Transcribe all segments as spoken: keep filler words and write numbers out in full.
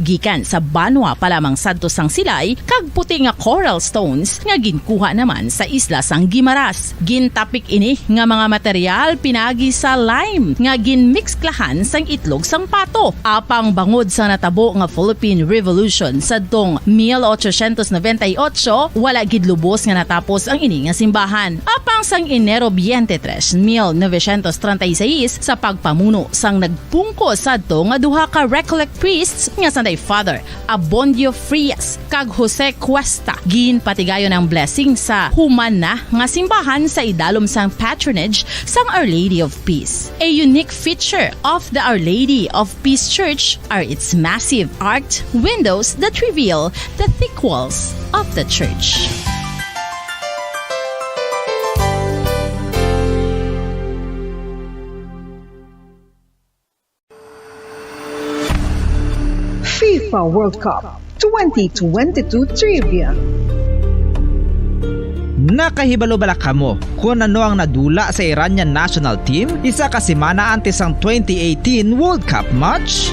gikan sa banwa pa lamang sadto sang silay, kag puti nga coral stones nga ginkuha naman sa isla sang Guimaras. Gintapik ini nga mga material pinagi sa lime nga ginmixklahan sang itlog sang pato. Apang bangod sa natabo nga Philippine Revolution sadtong mil ochocientos noventa y ocho, wala gid lubos nga natapos ang ini nga simbahan. Apang sang Enero twenty-three, mil novecientos treinta y seis, sa pagpamuno sang nagpungko sadto nga duha ka Recollect priests nga sanday Father Abondio Frias kag Jose Cuesta, ginpatigayon ang blessing sa human na nga simbahan sa idalom sang patronage sang Our Lady of Peace. A unique feature of the Our Lady of Peace Church are its massive arched windows that reveal the thick walls of the church. FIFA World Cup twenty twenty-two Trivia. Nakahibalo bala kamo kon ano ang nadula sa Iranian national team isa ka semana antes sang twenty eighteen World Cup match?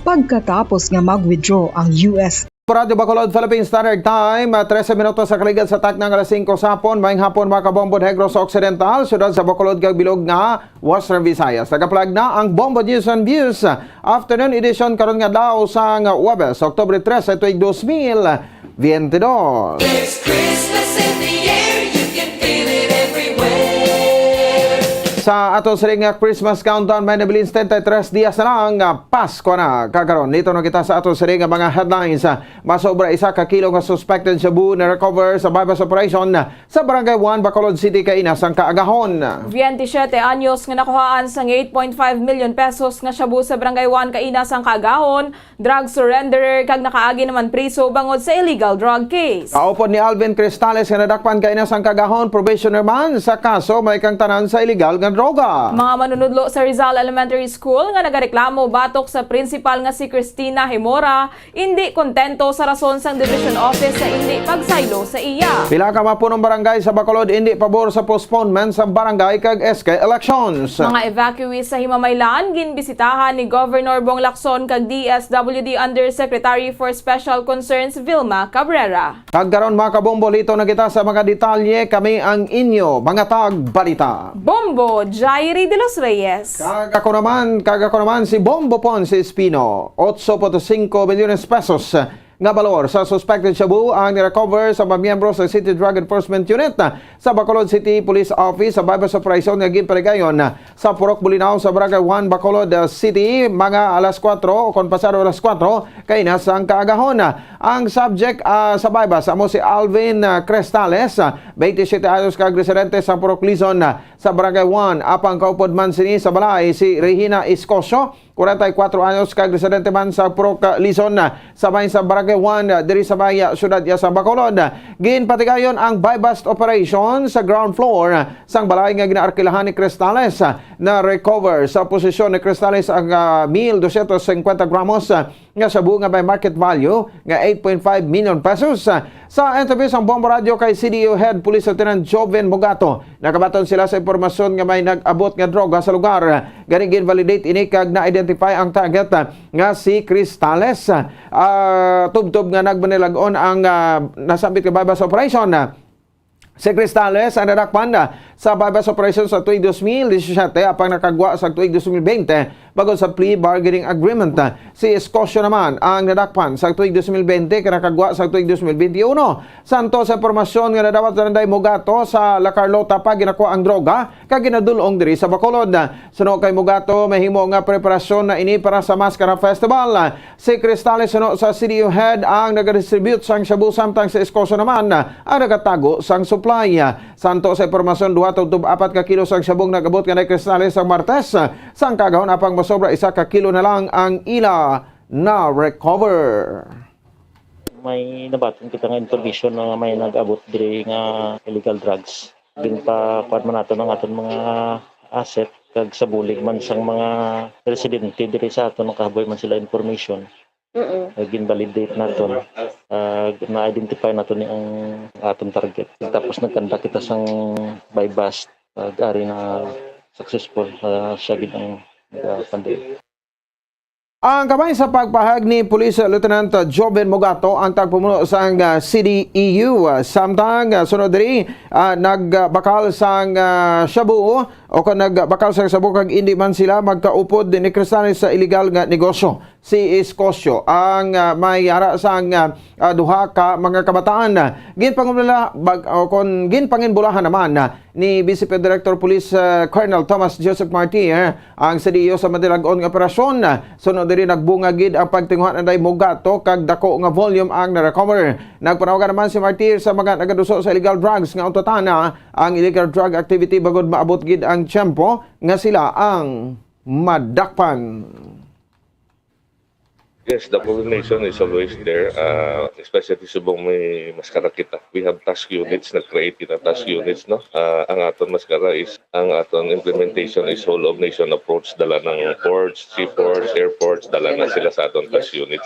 Pagkatapos nga mag-withdraw ang U S Radyo Bacolod Philippine Standard Time, ah, trese minutos sa kaligad sa takna nga alas singko sa hapon. Maayong hapon, mga kabombo, Negros Occidental, siyudad sa Bacolod, kag bilog nga Western Visayas. Nagaplag na ang Bombo News and Views Afternoon Edition karon nga adlaw sang Huwebes, Oktubre trese, tuig dos mil biyente dos. There's Christmas in the air, you can feel it everywhere. Sa ato sini nga Christmas countdown, may nabilin setenta y tres dias na lang nga Pasko na. Kag karon, dito na kita sa ato sini nga mga headlines. Masobra isa ka kilo nga suspected shabu na-recover sa buy-bust operation sa Barangay one, Bacolod City, kaina sang kaagahon. Veintisiete anyos nga nakuhaan sang eight point five million pesos nga shabu sa Barangay one kaina sang kaagahon, drug surrenderer kag nakaagi naman priso bangod sa illegal drug case. Kaupod ni Alvin Cristales nga nadakpan kaina sang kaagahon, probationer man sa kaso, may kang tanan sa illegal nga droga. Mga manunudlo sa Rizal Elementary School nga nagareklamo batok sa principal nga si Christina Himora, indi kontento sa rason sang Division Office sa indi pagsaylo sa iya. Pila ka mga punong barangay sa Bacolod indi pabor sa postponement sa barangay kag S K elections. Mga evacuees sa Himamaylan ginbisitahan ni Governor Bong Lacson kag D S W D Undersecretary for Special Concerns Vilma Cabrera. Kag karon, mga kabombo, lito na kita sa mga detalye. Kami ang inyo mga tagbalita. Bombo Jairi de los Reyes. Kag ako naman, kag ako naman si Bombo Ponce Espino. Otso punto singko milyones pesos nga balor sa suspected shabu ang nirecover sa mga miyembro sa City Drug Enforcement Unit sa Bacolod City Police Office sa buy-bust operation nga ginpatigayon sa Purok Bulinaw sa Barangay one, Bacolod, uh, City, mga alas kuwatro o kon pasado alas kuwatro kaina sang kaagahon. Ang subject, ah, sa buy-bust amo si Alvin, ah, Crestales, ah, twenty-seven anyos kag residente sa Purok Lizon, ah, sa Barangay one. Apang kaupod man sini sa balay si Regina Escocio, kwarenta y kuwatro anyos kag residente man sa Purok, ah, Lizon, ah, sa may sa Barangay one, ah, diri sa may, ah, siyudad, ah, sa Bacolod. Ginpatigayon ang buy-bust operation sa ground floor, ah, sang balay nga ginaarkilahan ni Crestales. Ah, na-recover sa posesyon ni Crestales ang, ah, mil dosyentos singkwenta gramos, ah, nga shabu nga may market value nga eight point five million pesos. Sa interview sang Bombo Radyo kay C D O Head Police Lieutenant Joven Mogato, nakabaton sila sa impormasyon nga may nag-abot nga droga sa lugar. Gani, gin-validate ini kag na-identify ang target, ah, nga si Cristales. Ah, tubtob nga nagmanilag-on ang, ah, nasambit nga buy-bust operation. Si Cristales ang nadakpan sa buy-bust operation sa tuig dos mil disisiete, apang nakagwa sa tuig dos mil bente bangod sa plea bargaining agreement. Si Escocio naman ang nadakpan sa tuig dos mil bente kag nakagwa sa tuig dos mil bente uno. Santo sa impormasyon nga nadawat sa Nanday Mogato, sa La Carlota pa ginakuha ang droga kag ginadul-ong diri sa Bacolod. Suno kay Mogato, mahimo nga preparasyon na ini para sa Maskara Festival. Si Cristales suno sa C D O Head ang nagadistribute sang shabu, samtang si Escocio naman ang nagatago sang supply. Santo sa impormasyon, duha tubtob apat ka kilo sang shabu ang nag-abot kanay Cristales sang Martes. Sang kaagahon, apang masobra isa ka kilo na lang ang ila na-recover. May nabaton kita nga information na may nag-abot diri nga illegal drugs. Ginpakuan man naton ang aton mga asset, kag sa bulig man sang mga residente diri sa aton, nakahaboy man sila information. Mm. Kag gin-validate naton, ah, na-identify naton ni ang aton target. Tapos nagkanda kita sang buy-bust, kag ari na successful, ah, siya gid ang, ah, pandemic. Ang kamay sa pagpahayag ni Police Lieutenant Joven Mogato, ang tagpamuno sang, ah, C D E U. Ah, samtang, ah, sunod diri, ah, nagbakal sang, ah, shabu o kon nagbakal sang shabu kag indi man sila magkaupod ni Cristales sa illegal nga negosyo. Si Escosio ang, ah, may ara sang, ah, ah, duha ka mga kabataan. Ginpangulala bag-, o kon ginpanginbulahan naman, ah, ni Vice Director Police, ah, Colonel Thomas Joseph Martir ang C D E U sa madilag-on nga operasyon. Sunod diri, nagbunga gid ang pagtinguha ni Mogato kag dako nga volume ang na-recover. Nagpanawagan naman si Martir sa mga nagaduso sa illegal drugs nga untatan na ang illegal drug activity bangod maabot gid ang tiyempo nga sila ang madakpan. Yes, the coordination is always there, uh, especially subong may maskara kita. We have task units, nag-create kita task units, no? Uh, ang aton maskara is, ang aton implementation is whole of nation approach, dala ng ports, seaports, airports, dala na sila sa aton task units.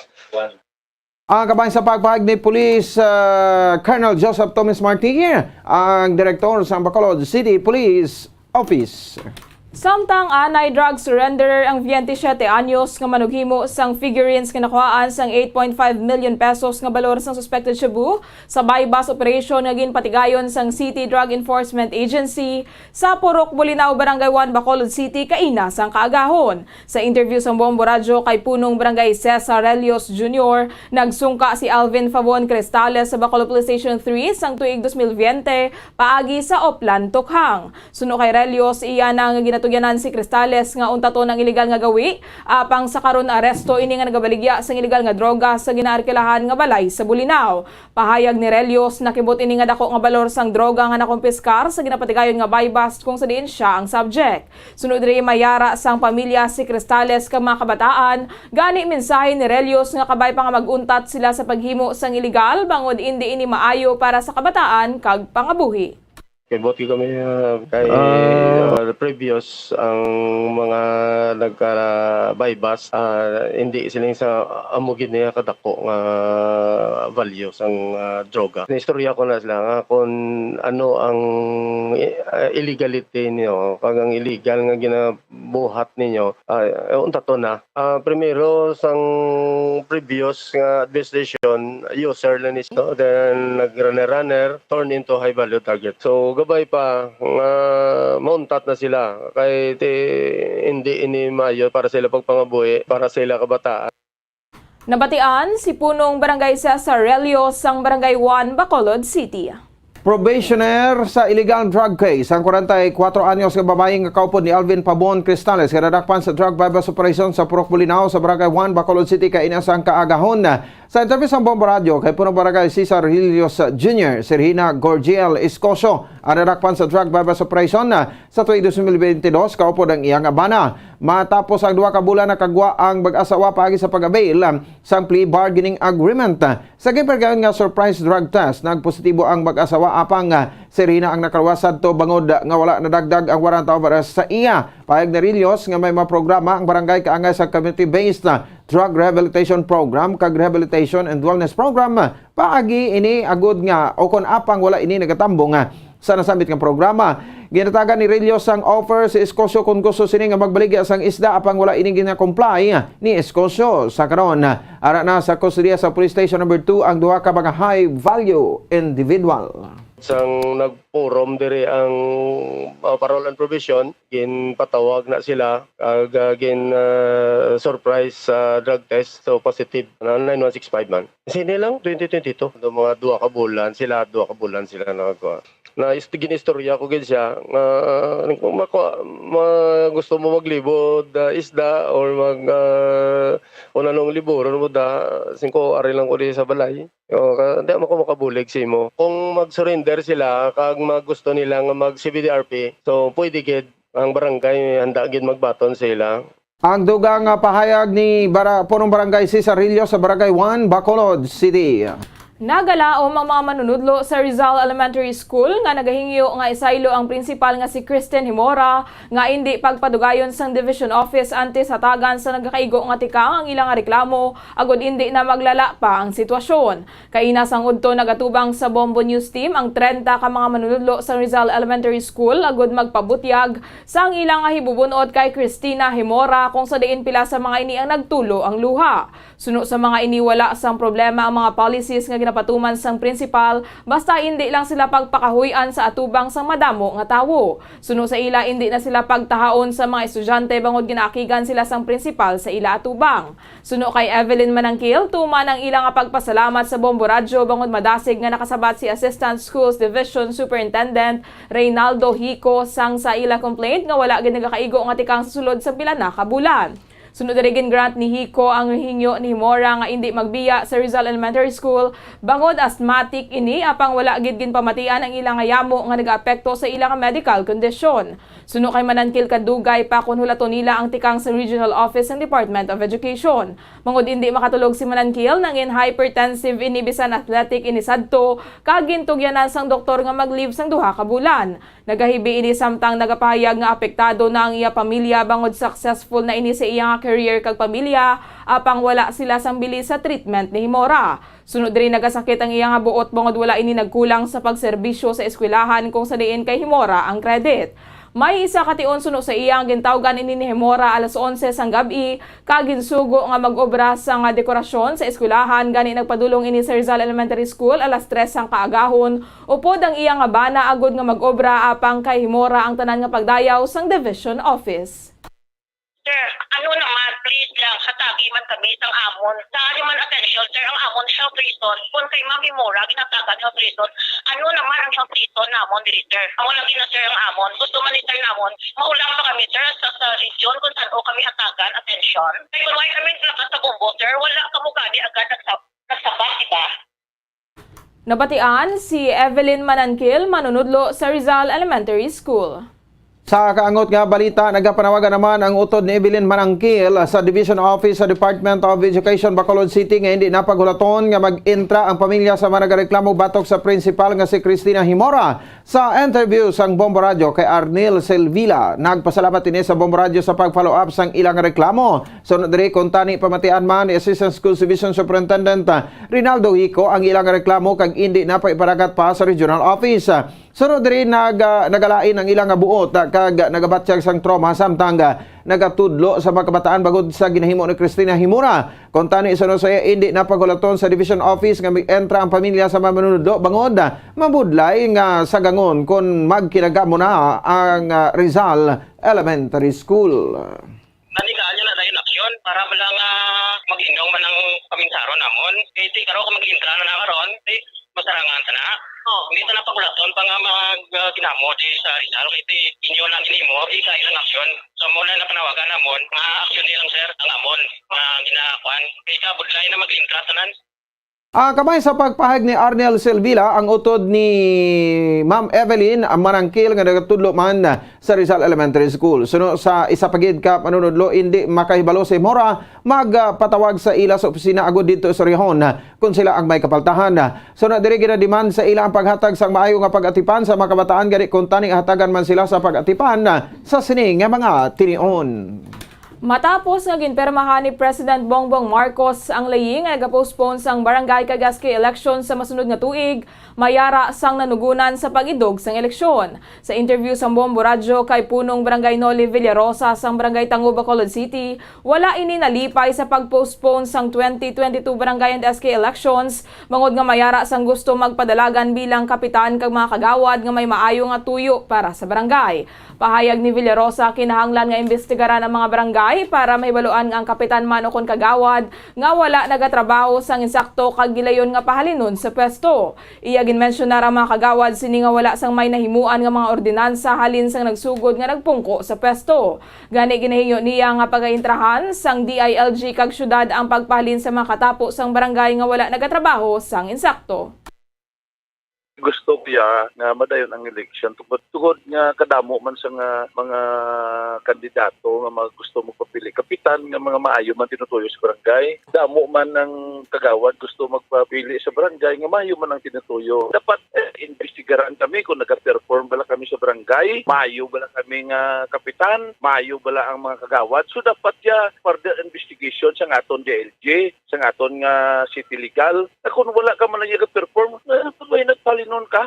Ang kabahin sa pagpahayag ni Police, ah, Colonel Joseph Thomas Martir, ang direktor sa Bacolod City Police Office. Samtang anay drug surrenderer ang twenty-seven anyos nga manughimo sang figurines nga nakuhaan sang eight point five million pesos nga balor sang suspected shabu sa buy-bust operation nga ginpatigayon sang City Drug Enforcement Agency sa Purok Bulinaw, Barangay one, Bacolod City, kaina sang kaagahon. Sa interview sang Bombo Radyo kay Punong Barangay Cesar Relios Junior, nagsungka si Alvin Favon Cristales sa Bacolod Police Station three sang tuig dos mil biyente paagi sa Oplan, Tukhang. Suno kay Relios, iya na nga ginatugyanan si Cristales nga untaton ang iligal nga gawi, apang sa karon aresto ini nga nagabaligya sang iligal nga droga sa ginaarkilahan nga balay sa Bulinaw. Pahayag ni Relios, nakibot ini nga dako nga balor sang droga nga nakumpiskar sa ginapatigayon nga buy-bust kung sa diin sia ang subject. Sunod diri, may ara sang pamilya si Cristales kag mga kabataan, gani mensahe ni Relios nga kabay pa nga mag-untat sila sa paghimo sang iligal bangod indi ini maayo para sa kabataan kag pangabuhi. Kay buot kami, ah, kay, ah, previous ang mga nagka-buy-bust, ah, hindi siling sa amo gid niya kadako nga value sang, ah, droga. Naistorya ko na sila nga kung ano ang, ah, illegality niyo, kag ang illegal nga ginabuhat ninyo, ah, unta to na. Ah, primero, sang previous nga administration, user lang ni, no? Then nag-runner-runner, turn into high value target. So gabay pa nga mauntat na sila kay ti, hindi ini maayo para sila pagpangabuhi, para sila kabataan. Nabatian si Punong Barangay Cesar Relio sang Barangay one, Bacolod City. Probationer sa illegal drug case ang kwarenta y kuwatro anyos nga babayi nga kaupod ni Alvin Pabon Cristales nga nadakpan sa drug buy-bust operation sa Purok Bulinaw sa Barangay one, Bacolod City, kaina sang kaagahon. Sa interview sa Bombo Radyo kay Punong Barangay Cesar Helios Junior, si Rina Gorgiel Escocio ang nadakpan sa drug buy-bust operation sa tuig dos mil bente dos, kaupod ang iya nga bana. Matapos ang duha ka bulan, nakagwa ang mag-asawa paagi sa pag-avail sang plea bargaining agreement. Sa ginpatigayon nga surprise drug test, nagpositibo ang mag-asawa, apang, ah, si Rina ang nakaluwas sadto bangod nga wala nadagdag ang warrant of arrest sa iya. Pahayag ni Relios nga may mga programa ang barangay kaangay sa community-based, ah, drug rehabilitation program kag rehabilitation and wellness program. Paagi ini agud nga o kon apang wala ini nagatambong, ah, sa nasambit nga programa. Ginatagan ni Relios ang offer si Escocio kon gusto sini nga magbaligya sang isda, apang wala ini gina-comply ni Escocio. Sa karon, ara na sa kustodiya sa Police Station Number two ang duha ka mga high value individual. Sang nagpurom diri ang, ah, parole and probation, ginpatawag na sila, ag, ah, gin, ah, surprise sa drug test, so positive na nine one six five man. Sini lang, twenty twenty-two. Do mga duha ka bulan sila, duha ka bulan sila nakakuha. Na ist-, ginistorya ko gid siya nga, ah, kung mako-, ma-, gusto mo maglibod, ah, isda or mag, ah, kung anong liburon mo da, singko ari lang ko di sa balay. O, ka, di man ko makabulig sa imo. Kung mag-surrender sila, kag mag-, gusto nila nga mag-C B D R P, so pwede gid ang barangay, handa gid magbaton sa ila. Ang dugang, ah, pahayag ni Bara-, Punong Barangay Cesarillo sa Barangay one, Bacolod City. Nagalaom ang mga manunudlo sa Rizal Elementary School nga nagahingyo nga isaylo ang prinsipal nga si Kristen Himora nga indi pagpadugayon sang division office antes hatagan sa nagakaigo nga tikang ang ilang reklamo agod indi na maglala pa ang sitwasyon. Kaina sang udto nagatubang sa Bombo News Team ang trenta ka mga manunudlo sa Rizal Elementary School agod magpabutyag sang ilang hibubun-ot kay Christina Himora kung sa diin pila sa mga ini ang nagtulo ang luha. Suno sa mga ini, wala sang problema ang mga policies nga ginapatuman sang prinsipal, basta indi lang sila pagpakahuy-an sa atubang sang madamo nga tawo. Suno sa ila, indi na sila pagtahaon sa mga estudyante bangod ginaakigan sila sang prinsipal sa ila atubang. Suno kay Evelyn Manangkil, tuman ang ila nga pagpasalamat sa Bombo Radyo bangod madasig nga nakasabat si Assistant Schools Division Superintendent Reynaldo Hico sang sa ila complaint nga wala gid nagakaigo nga tikang sa sulod sa pila na ka bulan. Suno diri, gin-grant ni Hico ang hingyo ni Himora nga indi magbiya sa Rizal Elementary School bangod asthmatic ini, apang wala gid ginpamatian ang ila nga yamo nga nagaapekto sa ila nga medical condition. Suno kay Manangkil, kadugay pa kon hulaton nila ang tikang sa regional office sang Department of Education. Bangod indi makatulog si Manangkil, nangin hypertensive ini bisan athletic ini sadto, kag gintugyanan sang doktor nga mag-leave sang duha ka bulan. Nagahibi ini samtang nagapahayag nga apektado na ang iya pamilya bangod successful na ini sa iya nga career kag pamilya, apang wala sila sang bili sa treatment ni Himora. Suno diri, nagasakit ang iya nga buot bangod wala ini nagkulang sa pagserbisyo sa eskwelahan kung sa diin kay Himora ang credit. May isa ka tion suno sa iya ang gintawgan ini ni Himora alas onse sang gab-i, kag ginsugo nga mag-obra sang dekorasyon sa eskwelahan, gani nagpadulong ini sa Rizal Elementary School alas tres sang kaagahon. Upod ang iya nga bana agod nga mag-obra apang kay Himora ang tanan nga pagdayaw sang division office. Sir, ano naman, please lang, hatagi man kami sang amon. Sa ano man attention, sir, ang amon health reason, kung kay Ma'am Himora, ginatagan health reason, ano naman ang health reason namon diri, sir? Amo lang gina, sir, ang amon. Gusto man ni sir namon, maulang pa kami, sir, sa, sa region kung saan o kami hatagan attention. Kay wala kami lakas sa Bombo, sir, wala kamo gani agad nagsab-, nagsabat, di ba? Nabatian si Evelyn Manangkil, manunudlo sa Rizal Elementary School. Sa kaangot nga balita, nagapanawagan naman ang utod ni Evelyn Manangkil sa Division Office sa Department of Education, Bacolod City, nga hindi na paghulaton nga mag-entra ang pamilya sa mga nagareklamo batok sa principal nga si Christina Himora. Sa interview sang Bombo Radyo kay Arnel Selvila, nagpasalamat ini sa Bombo Radyo sa pag-follow up sang ilang reklamo. Sunod diri, kuntani pamatian man ni Assistant Schools Division Superintendent Rinaldo Hico ang ilang reklamo kag indi na pa iparagat pa sa regional office. Sunod diri, nag-, ah, nagalain ang ilang nga buot, ah, kag nagabatyag sang trauma samtang, ah, nagatudlo sa mga kabataan bangod sa ginahimo ni Christina Himura. Kuntani, sunod sa iya, indi na paghulaton sa division office nga mag-entra ang pamilya sa mga manunudlo bangod, ah, mabudlay nga sagangon kon magkinagamo na ang, ah, Rizal Elementary School. Nanigaan niya na dayon aksyon para bala nga mag-inong man ang paminsaro namon. Kay ti karon kung mag-intra na na karon, ti masarangan ta na. Oh, hindi ta na pagulaton pa nga mag, ah, ginamo di sa Rizal. Kay ti inyo lang ginimo, ika ilang aksyon. So, mo na napanawagan namon nga aksyon nilang, sir, ang amon nga ginakuan. Kay kabudlay na mag-intra tanan. Ah, kamay sa pagpahayag ni Arnel Silvila, ang utod ni Ma'am Evelyn Manangkil nga nagatudlo man sa Rizal Elementary School. Suno sa isa pa gid ka manunudlo, indi makahibalo si Mora magpatawag sa ila sa opisina agud didto sa rehon kon sila ang may kapaltahan. Suno diri, ginademand sa ila ang paghatag sang maayo nga pag-atipan sa mga kabataan, gani kuntani hatagan man sila sa pag-atipan sa sini nga mga tinion. Matapos nga ginpirmahan ni President Bongbong Marcos ang layi nga nagapostpone sang barangay kag S K election sa masunod nga tuig, mayara sang nanugunan sa pag-idog sang eleksyon. Sa interview sang Bombo Radyo kay Punong Barangay Noli Villarosa sang Barangay Tango, Bacolod City, wala ini nalipay sa pag-postpone sang twenty twenty-two barangay and S K elections, bangod nga mayara sang gusto magpadalagan bilang kapitan kag mga kagawad nga may maayo nga tuyo para sa barangay. Pahayag ni Villarosa, kinahanglan nga imbestigaran ang mga barangay para mahibaluan nga ang kapitan man ukon kagawad nga wala nagatrabaho sang insakto kag gilayon nga pahalinon sa pwesto. Iya ginmensyonar ang mga kagawad sini nga wala sang may nahimuan nga mga ordinansa halin sang nagsugod nga nagpungko sa pwesto. Gani, ginahingyo niya nga pagaintrahan sang D I L G kag syudad ang pagpahalin sa mga katapo sang barangay nga wala nagatrabaho sang insakto. Gusto ko ya nga madayon ang eleksyon tungod, tungod nga kadamo man sa nga mga kandidato nga mga gusto magpapili kapitan nga mga maayo man tinutuyo sa barangay. Damo man ang kagawad gusto magpapili sa barangay nga maayo man ang tinutuyo. Dapat, eh, imbestigaran kami kung nagaperform bala kami sa barangay, maayo bala kami nga kapitan, maayo bala ang mga kagawad. So dapat ya further investigation sa aton D L G, sa aton nga city legal. Na kung wala ka man lang nagaperform, eh, pagway nagpalinon ka.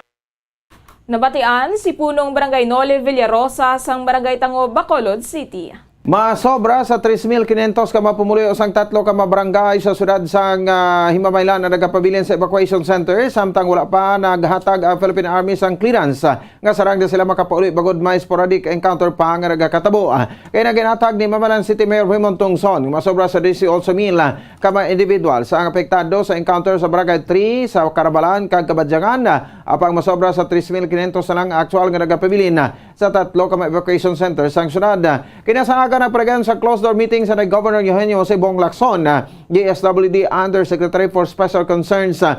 Nabatian si Punong Barangay Noli Villarosa sang Barangay Tango, Bacolod City. Masobra sa tres mil quinientos ka mga pumuluyo sang tatlo ka mga barangay sa siyudad sang, ah, Himamaylan ang nagapabilin sa evacuation center, samtang wala pa naghatag ang Philippine Army sang clearance, ah, nga sarang di sila makapauli bangod may sporadic encounter pa nga nagakatabo. Ah, kay naginatag ni Himamaylan City Mayor Raymond Tungson, masobra sa disiotso mil, ah, ka mga individual sa ang apektado sa encounter sa Barangay three sa Carabalan kag Kabadyangan, apang masobra sa tres mil quinientos na lang aktual nga nagapabilin sa tatlo ka mga evacuation center sang syudad. Kinasahagan ang padayon sa closed-door meeting sa Governor Eugenio Jose Bong Lacson, D S W D Undersecretary for Special Concerns, uh,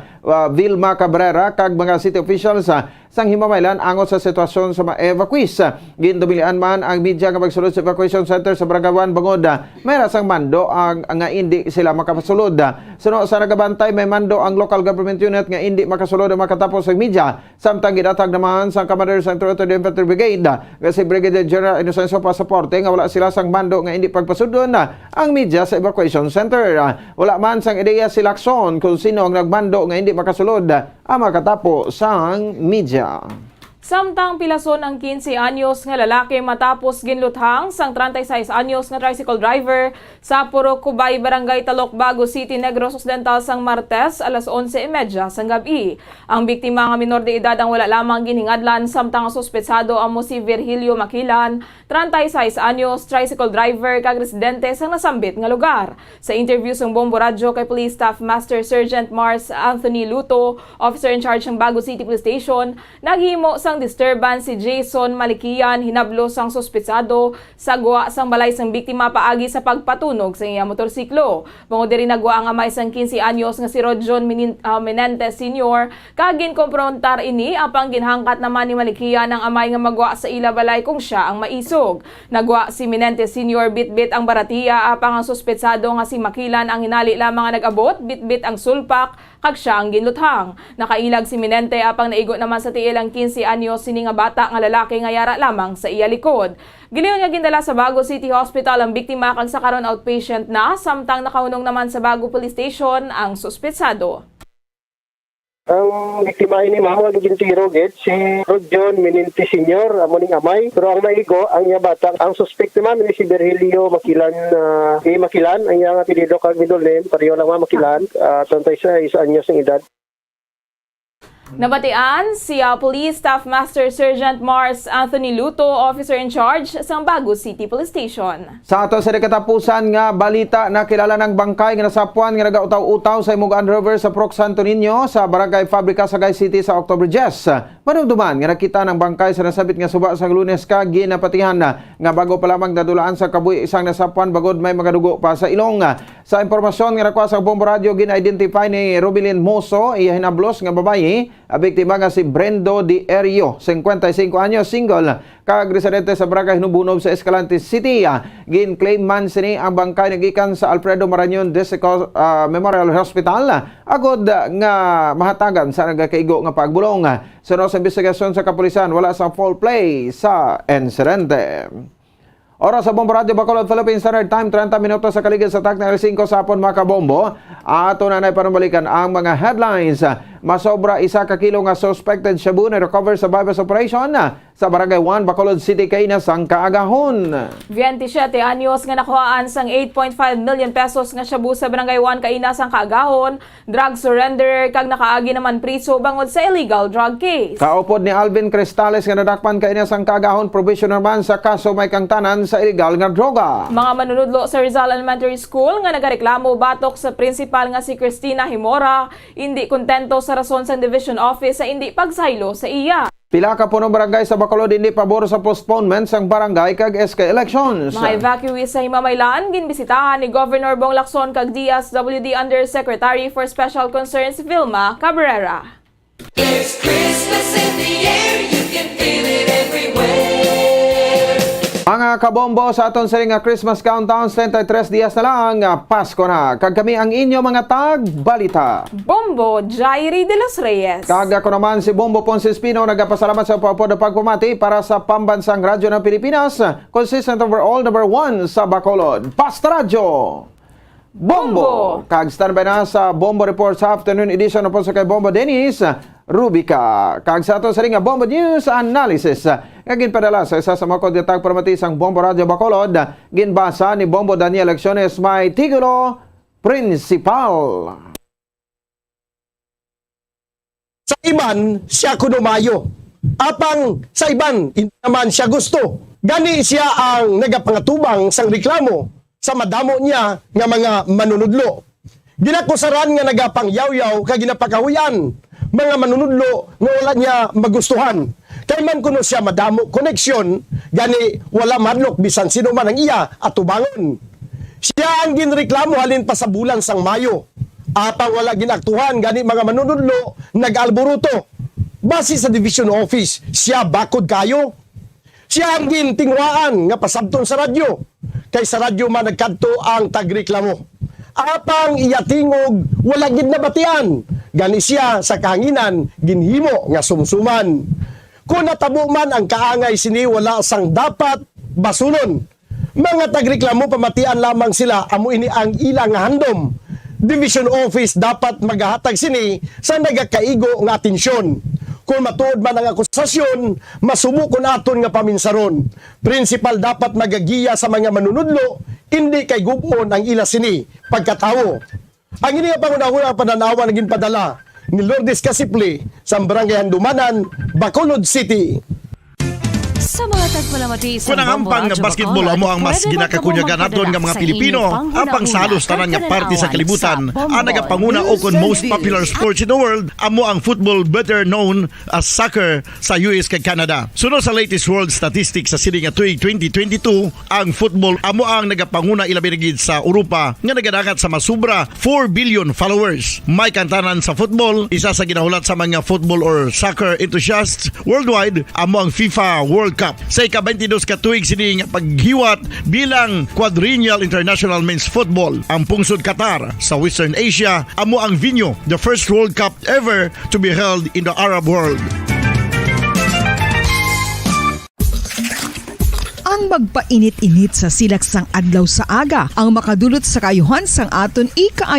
Vilma Cabrera, kag mga city officials, uh, sang Himamaylan angot sa sitwasyon sa mga evacuees. Gindumilian man ang media nga magsulod sa evacuation center sa Barangay one bangod, ah, may ra sang mando ang, nga indi sila makapasulod. Suno sa nagabantay, may mando ang local government unit nga indi makasulod ang makatapos ang media. Samtang gidatag naman sang Commander sang Territory Infantry Brigade nga si Brigadier General Inocencio Pasaporte nga wala sila sang mando nga indi pagpasudlon ang media sa evacuation center. Wala man sang ideya si Lacson kung sino ang nagmando nga indi makasulod ang makatapo sang media. Samtang pilason ang quince anyos nga lalaki matapos ginluthang sang treinta y seis anyos nga tricycle driver sa Purok Cubay, Barangay Talok, Bago City, Negros Occidental sang Martes alas onse y media sang gab-i. Ang biktima nga minor de edad ang wala lamang ginhingadlan, samtang ang suspetsado amo si Virgilio Makilan, treinta y seis anyos, tricycle driver kag residente sang nasambit nga lugar. Sa interview sang Bombo Radyo kay Police Staff Master Sergeant Mars Anthony Luto, officer in charge sang Bago City Police Station, naghimo sang disturbance si Jason Malikian, hinablos sang suspetsado sa gwa sang balay sang biktima paagi sa pagpatunog sa iya motorsiklo. Bangod diri, nagwa ang amay sang quince anyos nga si Rodjon Minin-, ah, Menente Senior, kag ginkomprontar ini, apang ginhangkat naman ni Malikian ang amay nga magwa sa ila balay kung sia ang maisog. Nagwa si Menente Senior bitbit ang baratiya, apang ang suspetsado nga si Makilan ang hinali lamang nga nag-abot, bitbit ang sulpak, kag sia ang ginluthang. Nakailag si Menente, apang naigo naman sa tiil ang quince anyos sini nga bata nga lalaki nga yara lamang sa iya likod. Gilingon nga gindala sa Bago City Hospital ang biktima kag sa karon outpatient na, samtang nakahunong naman sa Bago Police Station ang suspetsado. Ang biktima ini, ma'am, ang gintiro gid si Rodjon Mininte Senior, amo ning amay. Pero ang naigo, ang iya bata, ang suspect naman ni si Virgilio Makilan, ah, A. Makilan, ang iyang apelyido kag middle name, pareho lang, ma'am, Makilan, ah, treinta y seis anyos ang edad. Nabatian si, ah, Police Staff Master Sergeant Mars Anthony Luto, officer in charge sang Bago City Police Station. Sa ato sa katapusan nga balita, nakilala ang bangkay nga nasapuan nga nagautaw-utaw sa Imogaan River sa Purok Santo Niño sa Barangay Fabrica, Sagay City sa October diyes. Madumduman nga nakita ang bangkay sa nasambit nga suba sang Lunes kag ginapatihan nga bago pa lamang nadulaan sa kabuhi sang nasapuan bangod may mga dugo pa sa ilong. Sa impormasyon nga nakuha sa Bombo Radyo, gin-identify ni Rubilin Moso, iya hinablos nga babayi, ang biktima nga si Brendo de Erio, singkwenta y singko anyos, single, kag residente sa Barangay Hinubunob sa Escalante City. Gin-claim man sini ang bangkay nga gikan sa Alfredo Marañon Disico, ah, Memorial Hospital, agod nga mahatagan sa nagakaigo nga pagbulong. Suno sa investigasyon sa kapulisan, wala sang foul play sa insidente. Oras sa Bombo Radyo Bacolod, Philippine Standard Time, treinta minutos sa kaligid sa takna alas singko sa hapon, mga kabombo. Ato na nay panumbalikan ang mga headlines. Masobra isa ka kilo nga suspected shabu na-recover sa buy-bust operation sa Barangay one, Bacolod City, kaina sang kaagahon. Veintisiete anyos nga nakuhaan sang eight point five million pesos nga shabu sa Barangay one kaina sang kaagahon, drug surrenderer kag nakaagi naman priso bangod sa illegal drug case. Kaupod ni Alvin Cristales nga nadakpan kaina sang kaagahon, probationer man sa kaso may kaangtanan sa illegal nga droga. Mga manunudlo sa Rizal Elementary School nga nagareklamo batok sa principal nga si Christina Himora, indi kontento sa rason sang division office sa indi pagsaylo sa iya. Pila ka punong barangay sa Bacolod indi pabor sa postponement sang barangay kag S K elections. Mga evacuees sa Himamaylan ginbisitahan ni Governor Bong Lacson kag D S W D Undersecretary for Special Concerns Vilma Cabrera. There's Christmas in the air, you can feel it everywhere. Mga kabombo, sa aton sining nga Christmas countdown, treinta y tres dias na lang, ah, Pasko na. Kag kami ang inyo mga tagbalita. Bombo Jairi de los Reyes. Kag ako naman si Bombo Ponce Espino, nagapasalamat sa pagpamati para sa Pambansang Radyo ng Pilipinas, consistent overall number one sa Bacolod. Basta Radyo! Bombo! Bombo! Kag standby na sa Bombo Report sa afternoon edition upon sa kay Bombo Dennis Rubica. Kag sa ato sa ring nga Bombo News Analysis, nga ginpadala sa isa sa mga kod nga tagpamati sang Bombo Radyo Bacolod, ginbasa ni Bombo Daniel Acciones, may titulo, Prinsipal. Sa iban, sia kuno maayo. Apang sa iban, hindi naman sia gusto. Gani sia ang nagapangatubang sang reklamo sa madamo niya nga mga manunudlo. Ginakusaran nga nagapangyawyaw kag ginapakahuy-an mga manunudlo nga wala niya magustuhan. Kay man kuno sia madamo koneksyon, gani wala mahadlok bisan sino man ang iya atubangon. Sia ang ginreklamo halin pa sa bulan sang Mayo. Apang wala ginaktuhan, gani mga manunudlo nag-alburuto. Basi sa division office, sia bakod kayo. Sia ang gintinguhaan nga pasabton sa radyo, kay sa radyo man nagkadto ang tagreklamo. Apang iya tingog wala gid nabatian, gani sia sa kahanginan ginhimo nga sumsuman. Kon natabo man ang kaangay sini, wala sang dapat basunon. Mga tagreklamo, pamatian lamang sila, amo ini ang ila nga handom. Division office dapat magahatag sini sa nagakaigo nga atensyon. Kung matuod man ang akusasyon, masubo kon aton nga paminsaron. Prinsipal dapat magagiya sa mga manunudlo, indi kay gub-on ang ila sini pagkatawo. Ang ini nga panghunahuna, panan-awan nga ginpadala ni Lourdes Casipli sa Barangay Handumanan, Bacolod City. Sa mga tagpalamati sa Kung ang Bombo ampang Radyo basketball Bacolod, amo ang mas pwede ginakakunyagan magpamagpadala naton nga mga sa Pilipino, inyong ampang sa panghunahuna halos tanan nga parte sa kalibutan, ang nagapanguna o kon most popular sports in the world amo ang football, better known as soccer sa U S kag Canada. Suno sa latest world statistics sa sini nga tuig twenty twenty-two, ang football amo ang nagapanguna, ilabi na gid sa Europa nga nagadangat sa masubra four billion followers. May kantanan sa football, isa sa ginahulat sa mga football or soccer enthusiasts worldwide, amo ang FIFA World Cup. Sa ika-twenty-dos ka tuig sini nga paghiwat bilang quadrennial international men's football, ang pungsod Qatar sa Western Asia amo ang venue, the first World Cup ever to be held in the Arab world. Ang magpainit-init sa silak sang adlaw sa aga ang makadulot sa kaayuhan sang aton ika